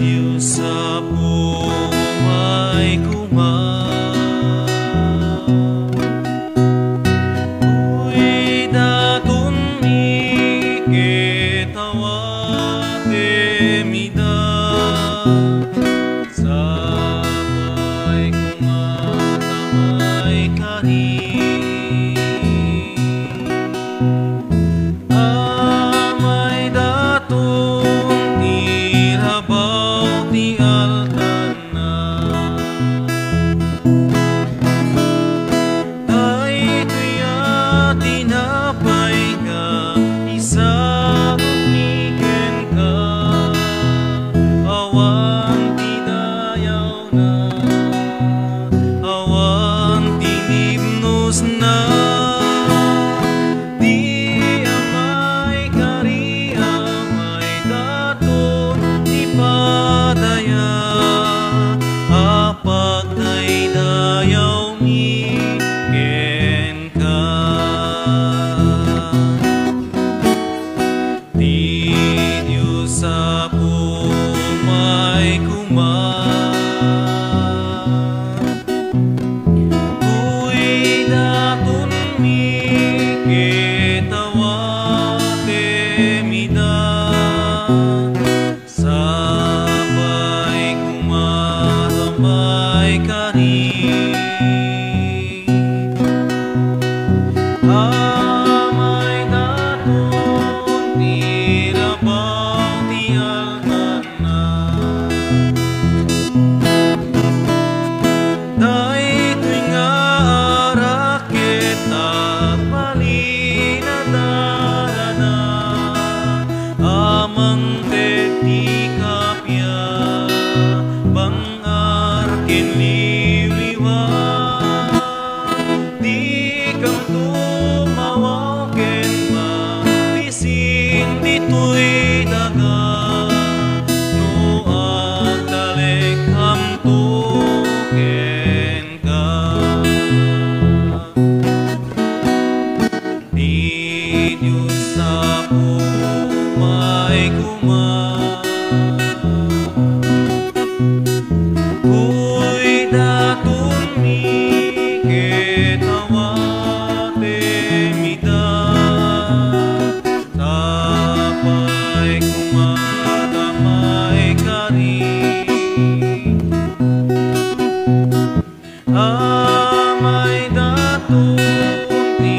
Dios Apo, umay koma. Toy datonmi ket awatem ida. Sapay koma ta maikari. Amay daton ti rabaw ti altarna. Daytoy a tinapay nga isagutmi kenka, awan ti dayaw na, awan ti nibnosna. Ti Amay kari, Amay daton ti padaya a pagdaydayawmi kenka. Ti Dios Apo, umay koma. Toy datonmi ket awatem ida. Sapay koma ta maikari. Amay daton ti rabaw ti altarna. Daytoy nga arak ket agbalin a darana a mangted ti kappia, bang-ar ken liwliwa. Dikam tumawaw ken mabisin ditoy daga no agtalekkamto kenka. Ti Dios Apo, umay koma. Toy datonmi ket awatem ida. Sapay koma ta maikari. Amay daton ti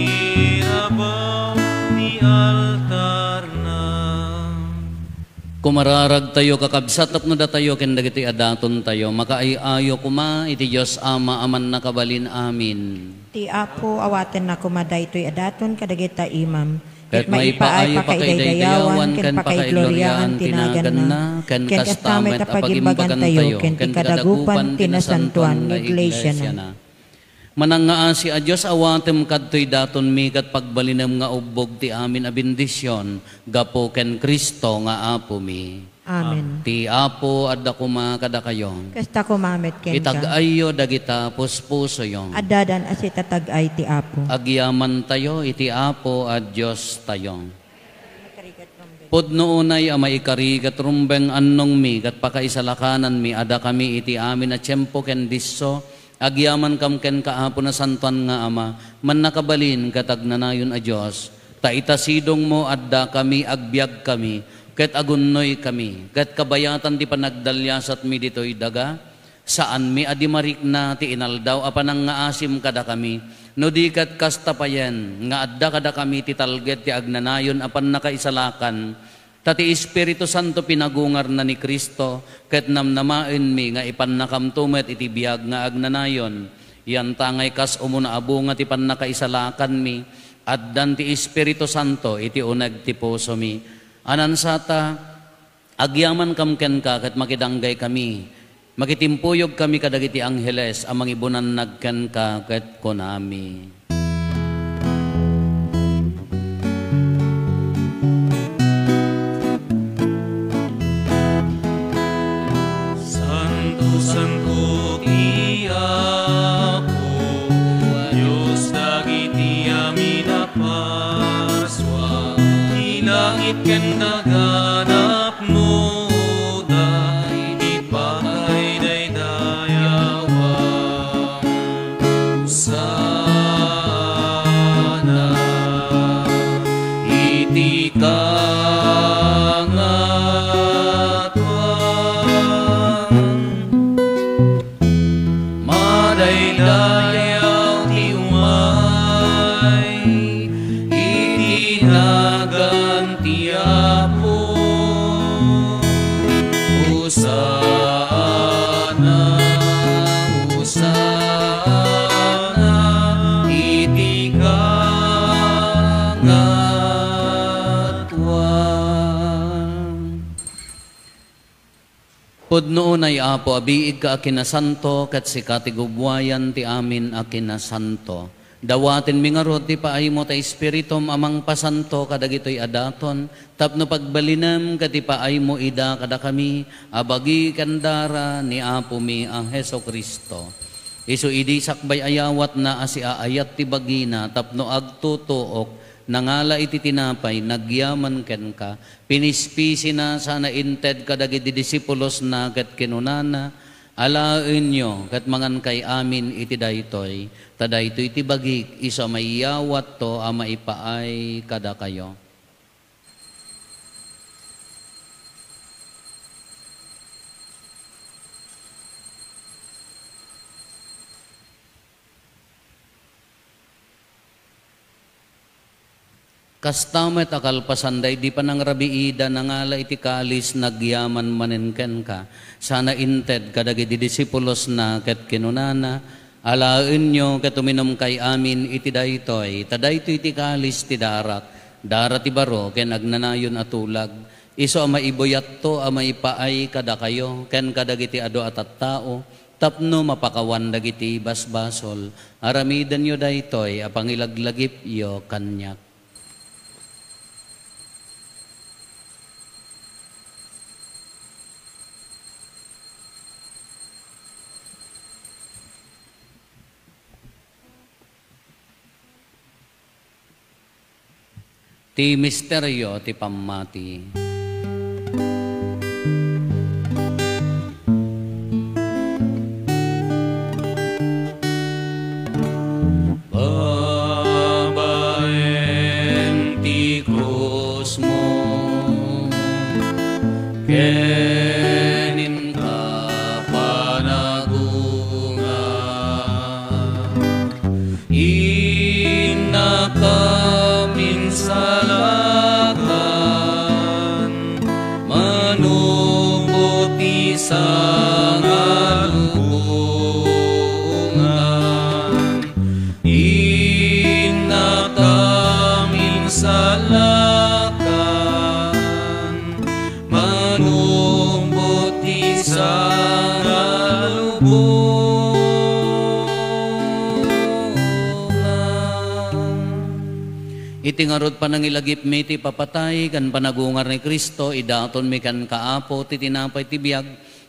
rabaw ti altarna. Kumararagtayo, kakabsat, tapno datayo ken dagitoy a datontayo, makaay-ayo koma iti Dios Ama a Mannakabalin-amin. Ti Apo, awatenna koma daytoy a daton kadagita imam. Ket maipaayo pakaidaydayawan ken pakaigloriaan ti naganna, ken kasta met a pagimbagantayo ken ti kadagupan ti nasantoan nga iglesiana. Manangngaasi a Dios, awatem kadtoy datonmi ket pagbalinem nga ubbog ti amin a bendision gapu ken Cristo nga Apomi. Amen. Ti Apo adda koma kadakayo. Kasta koma met kenka. Itag-ayyo dagita puspusoyo. Addadan a sitatag-ay ti Apo. Agyamantayo iti Apo a Diostayo. Pudno unay a maikari ket rumbeng annongmi ket pakaisalakananmi a dakami iti amin a tiempo ken disso, agyamankam kenka, Apo Nasantoan nga Ama, mannakabalin ket agnanayon a Dios. Ta ita sidongmo, addakami, agbiagkami, ket agunnoykami, ket kabayatan ti panagdaliasatmi ditoy daga, saanmi a di marikna ti inaldaw a panangngaasim kadakami, no di ket kasta payen nga adda kadakami ti talged ti agnanayon a pannakaisalakan, ta ti Espiritu Santo pinagungarna ni Cristo, ket namnamaenmi nga ipannakamto met iti biag nga agnanayon. Yantangay kas umuna a bunga ti pannakaisalakanmi, addan ti Espiritu Santo iti uneg ti pusomi. Anansata, Agyamankam kenka ket makidanggay kami. Makitimpuyog kami kadagiti angheles a mangibunannag kenka ket kunami, Santo, santo ti Apo, Dios dagiti amin a pasua. Ti langit ken daga napnoda iti pakaidaydayawan. Hosanna iti kangatoan. Madaydayaw ti umay iti nagan ti Apo. Hosanna, Hosanna iti kangatoan. Pudno unay, Apo, a biigka a kinasanto, ket sika ti gugwayan ti amin a kinasanto. Dawatenmi ngarud ti paaymo ta Espiritum a mangpasanto kadagitoy a daton, tapno pagbalinem ket ipaaymo ida kadakami a bagi ken dara ni Apomi a Jesu-Cristo. Isu idi sakbay a yawatna a siaayat ti bagina tapno agtutuok, nangala iti tinapay, nagyaman kenka, pinispisina sana inted kadagiti disipulosna ket kinunana, "Alaenyo ket mangankay amin iti daytoy, ta daytoy ti bagik isu a maiyawatto a maipaay kadakayo." Kasta met a kalpasan daydi panangrabiida, nangala iti kalis, nagyaman manen kenka, sana inted kadagiti disipulosna ket kinunana, "Alaenyo ket uminumkay amin iti daytoy, ta daytoy ti kalis ti darak, dara ti baro ken agnanayon a tulag, isu a maibuyatto a maipaay kadakayo ken kadagiti adu a tattao, tapno mapakawan dagiti basbasol. Aramidenyo daytoy a pangilaglagipyo kaniak." Ti misterio ti pammati. Babaen ti krusmo, ken inka panagungar. Innakam insalakan, manubot ti sangalubongan. Innakam insalakan, manubot ti sangalubongan. Iti ngarud panangilagipmi ti ipapatay ken panagungar ni Cristo, idatonmi kenka, Apo, ti tinapay ti biag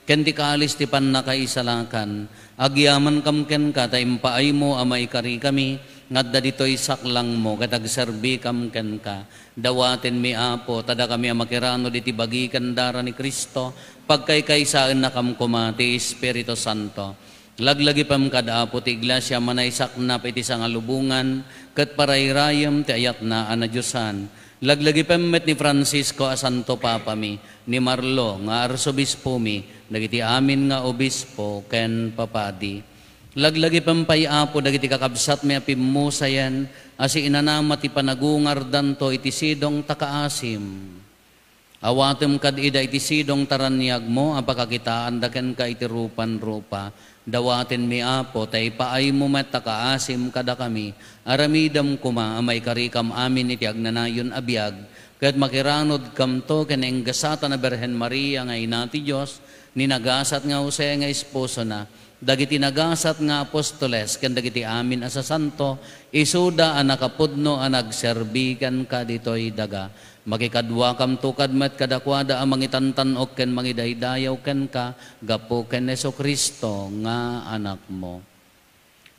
ken ti kalis ti pannakaisalakan. Agyamankam kenka ta impaaymo a maikarikami nga adda ditoy saklangmo ket agserbikam kenka. Dawatenmi, Apo, ta dakami a makiranud iti bagi ken dara ni Cristo, pagkaykaysaennakam koma ti Espiritu Santo. Laglagipem kad, Apo, ti iglesia a manaysaknap iti sangalubongan ket parayrayem ti ayatna a nadiosan. Laglagipem met ni Francisco a Santo Papami, ni Marlo nga Arsobispomi, dagiti amin nga obispo ken papadi. Laglagipem pay, Apo, dagiti kakabsatmi a pimmusayen a siinanama ti panagungardanto iti sidong ta kaasim. Awatem kad ida iti sidong ta raniagmo a pakakitaanda kenka iti rupan rupa. Dawatenmi, Apo, ta ipaaymo met ta kaasim kadakami. Aramidem koma a maikarikam amin iti agnanayon a biag, Ket makiranudkamto ken nainggasatan a Birhen Maria nga Ina ti Dios, ni nagasat nga Jose nga esposona, dagiti nagasat nga apostoles, ken dagiti amin a sasanto, isuda a nakapudno a nagserbi kenka ditoy daga. Makikaduakamto kad met kadakuada a mangitantan-ok ken mangidaydayaw kenka gapu ken Jesu-Cristo nga Anakmo.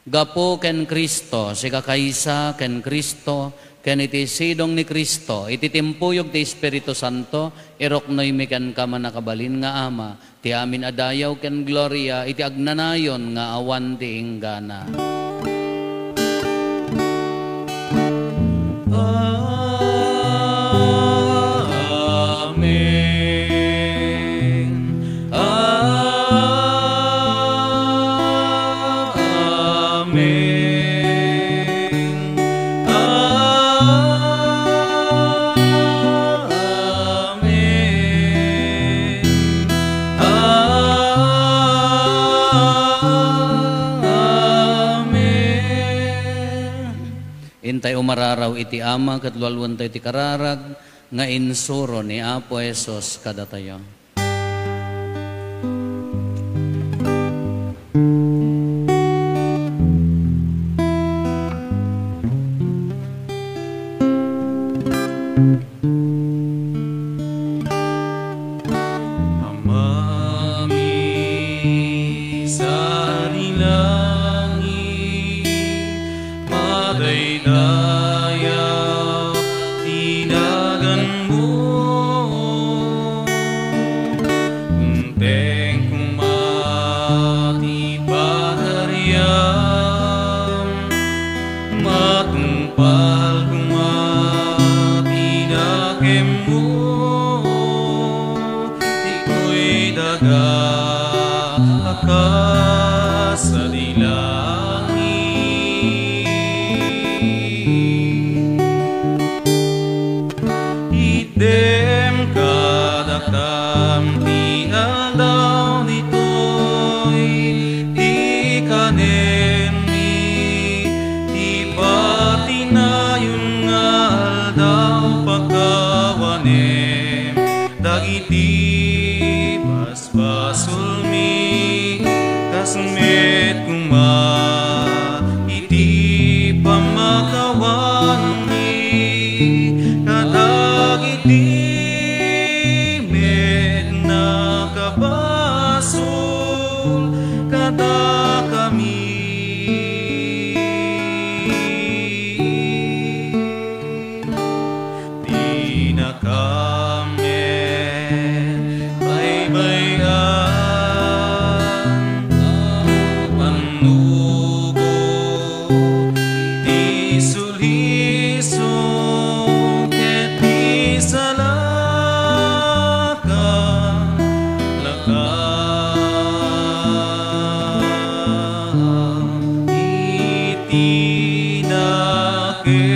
Gapu ken Cristo, sikakaysa ken Cristo, ken iti sidong ni Cristo, iti timpuyog ti Espiritu Santo, iruknoymi kenka, mannakabalin nga Ama, ti amin a dayaw ken gloria iti agnanayon nga awan ti inggana. Amen. Amen. Amen. Amen. Intay umararaw iti Ama ket lualuentayo ti kararag nga insuro ni Apo Jesus kadatayo. Amami, sadi langit, madaydayaw ti naganmo. Unteng koma ti pagariam, matungpal koma ti dakemmo. Ditoy daga a kas sadi langit. Itdem kadakam ti aldaw ditoy, ti kanenmi, ti patinayon nga aldaw pakawanem dagiti bas basolmi, kas met koma iti pammakawanmi kadagiti met nakabasol kadakami. Dinakam met baybay-an, pannubo ti sulisog ket ti salaka. Lakam iti dakel.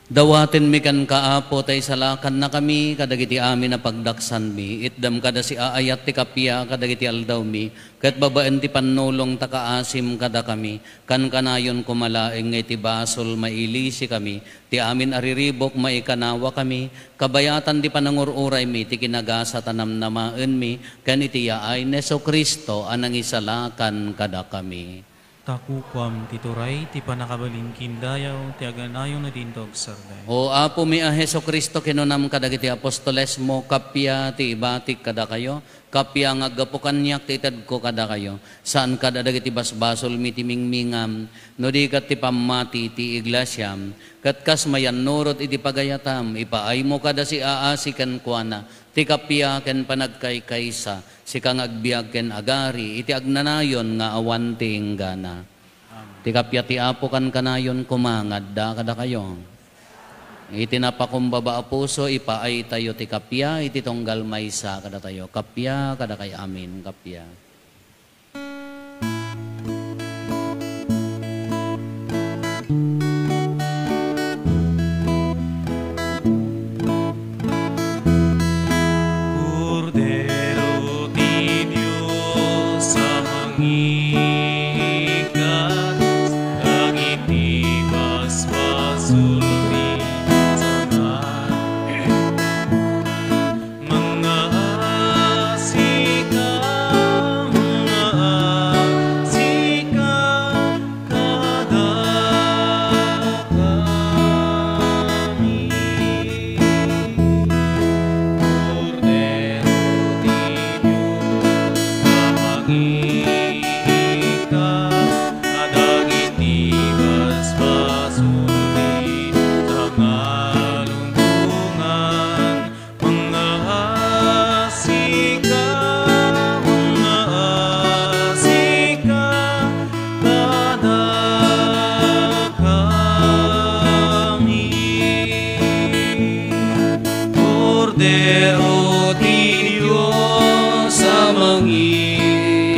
Dawatenmi kenka, Apo, ta isalakannakami kadagiti amin a pagdaksanmi. Itdam kada siaayat ti kappia kadagiti aldawmi, ket babaen ti pannulong ta kaasim kadakami. Kankanayon koma laeng nga iti basol mailisikami, ti amin a riribuk maikanawakami, kabayatan ti panangur-uraymi ti kinagasat a namnamaenmi ken iti yaay ni Jesu-Cristo a nangisalakan kadakami. Ta kukuam ti turay, ti pannakabalin ken dayaw, ti agnanayon a dinto agsardeng. O Apomi a Jesu-Cristo, kinunam kadagiti apostolesmo, kappia ti ibatik kadakayo, kappia nga aggapu kaniak ti itedko kadakayo. Saan kada dagiti basbasolmi ti mingmingam, no di ket ti pammati ti iglesiam. Ket kas mayannurot iti pagayatam, ipaaymo kada siaasi kenkuana ti kappia ken panagkaykaysa, sika nga agbiag ken agari iti agnanayon nga awan ti inggana. Amen. Ti kappia ti Apo kankanayon koma nga adda kadakayo. Iti napakumbaba a puso, ipaaytayo ti kappia iti tunggal maysa kadatayo. Kappia kadakay amin, kappia. Kordero ti Dios a mangikkat dagiti sulpi, sanga mangaasika, mangaasika kadakami. Kordero ti Dios a mangiikkat kadagiti basbasol ti sangalubongan, mangaasika, mangaasika kadakami. Kordero ti Dios a mangiikkat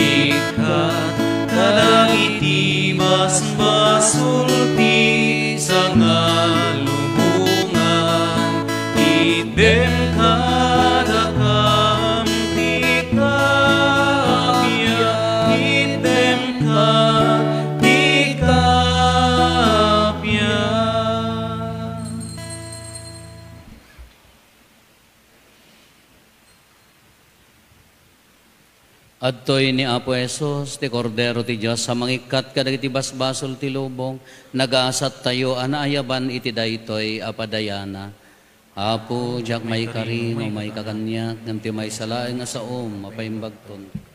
kadagiti basbasol ti sangalubongan, itdem kadakam ti kaapia, itdem kad ti kaapia. Adtoy ni Apo Jesus, ti Kordero ti Dios a mangikkat kadagiti basbasol ti lubong. Nagasattayo a naayaban iti daytoy a padayana. Apo, diak maikari no maikakaniak, ngem ti maysa laeng a saom a paimbagton.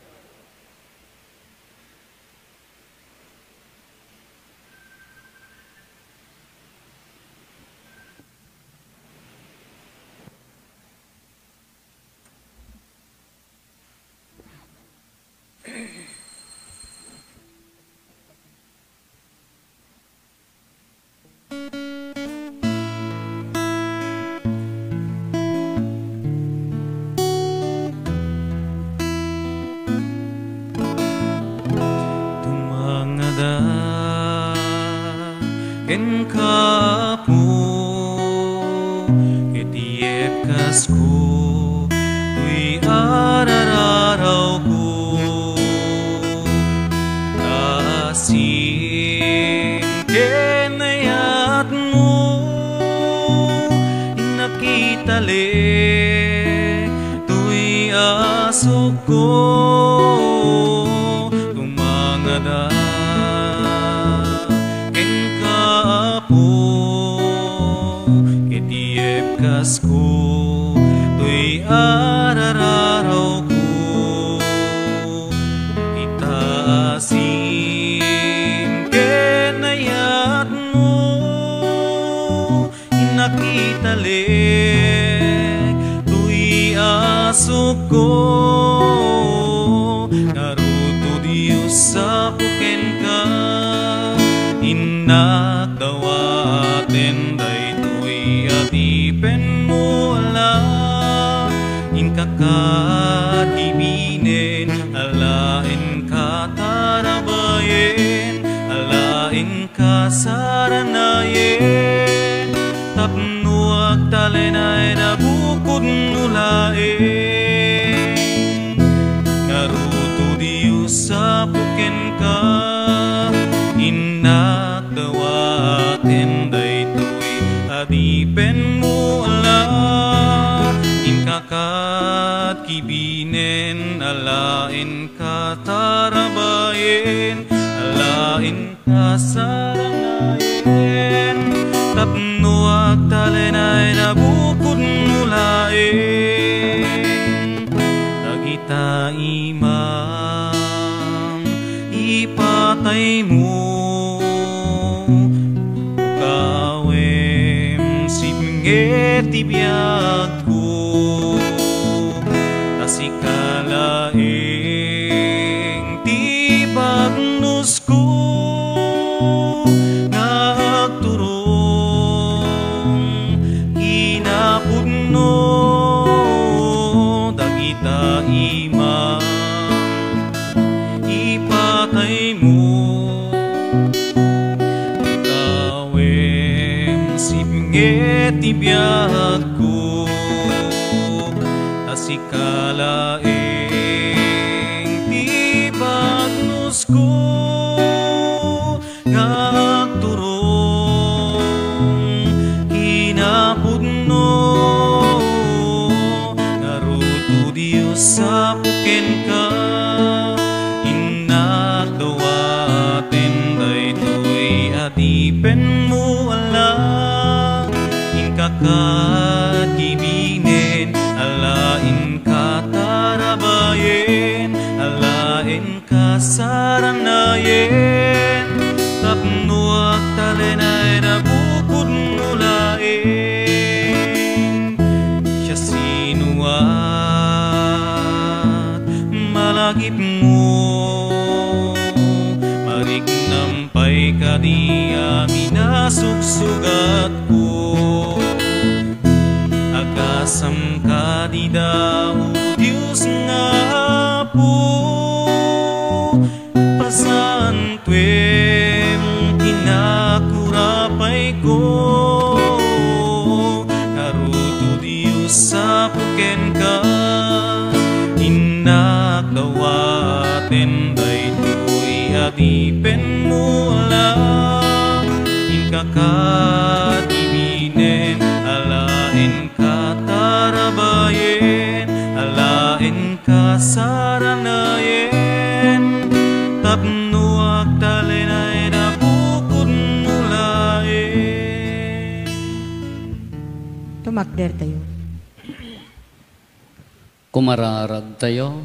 Tumangada kenka, Apo, ket iyebkasko toy arararawko. Ta asin ken ayatmo, innak italik toy asukko. Tumangada kenka, Apo, ket iyebkasko toy arararawko. Ita asin ken ayatmo, innak italik toy asukko. Ngarud, O Dios, Apo, kenka, innak dawaten daytoy adipenmo a la, inka kad kibinen a la inka tarabayen, a la inka saranayen, tapno agtalinaed a bukodmo laeng. Ngarud, O Dios, Apo, kenka, innak dawaten daytoy adipenmo a la, inka kad kibinen a la inka tarabayen, a la inka saranayen, tapno agtalinaed a bukodmo laeng. Dagita imam ipataymo, ukawem sipnget ti biagko, ta sika laeng ti bagnosko nga agturong kinapudno. Dagita imam ipataymo, ukawem sipnget ti biagko, ta sika laeng ti bagnosko nga agturong Kakakibinen, alaen katarabayen, alaen kasaranayen, tapno agtalinaed a bukod no laeng. Siasinoak malagipmo, mariknam pay kadi amin a sugsugatko. Agasam kadi da, O Dios nga Apo, pasantuem ti nakurapayko. Ngarud, O Dios, Apo, kenka, innak dawaten daytoy adipenmo a laeng. Inka kakibinen, alaen katarabayen, alaen kasaranayen, tapno agtalinaed a bukod no laeng. Tumakder tayo. Kumararag tayo.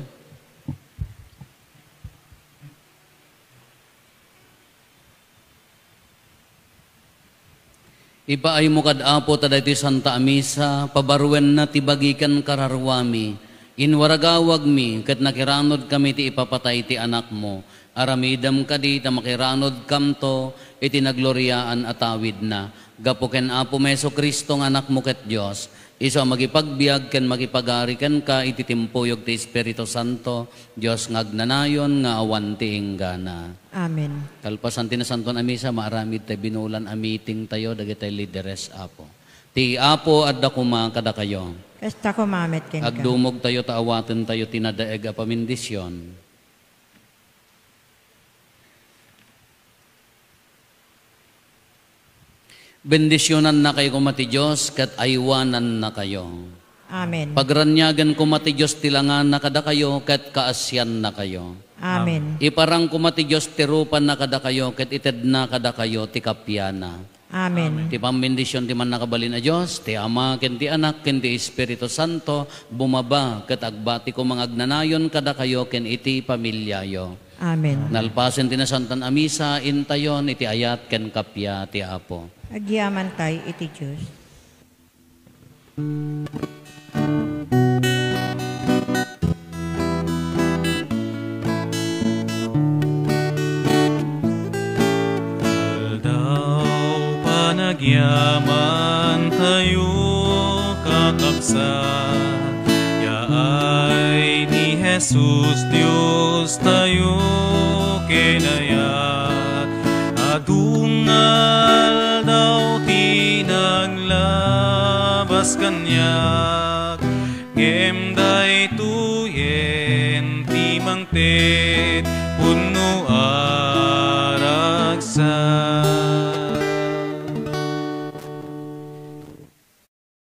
Ipaaymo kad Apo ta daytoy Santa a Misa, pabaruenna ti bagi ken kararuami. Inwaragawagmi ket nakiranudkami ti ipapatay ti Anakmo. Aramidem kadi ta makiranudkamto iti nagloriaan a tawidna. Gapu ken Apo Jesu-Cristo nga Anakmo ket Dios, isu a makipagbiag ken makipagari kenka iti timpuyog ti Espiritu Santo, Dios nga agnanayon nga awan ti inggana. Amen. Kalpasan ti Nasantoan a Misa, maaramid tay binulan a meeting tayo, dagitay lideres, Apo. Ti Apo adda koma kadakayo. Kasta koma met kenka. Agdumog tayo ta awaten tayo ti nadaeg a pamendisyon. Bendisionannakayo koma ti Dios ket aywanannakayo. Amen. Pagraniagen koma ti Dios ti langana kadakayo ket kaasiannakayo. Amen. Iparang koma ti Dios ti rupana kadakayo ket itedna kadakayo ti kapiana. Amen. Ti pambendision ti Mannakabalin a Dios, ti Ama ken ti Anak ken ti Espiritu Santo, bumaba ket agbati koma nga agnanayon kadakayo ken iti familiayo. Amen. Nalpasen ti Nasantoan a Misa, intayon iti ayat ken kappia ti Apo. Agyamantay iti Dios. Aldaw panagyamantayo, kakabsat, yaay ni Jesus Diostayo ken ayat. Adu nga aldaw ti naglabas kaniak, ngem daytoyen ti mangted pudno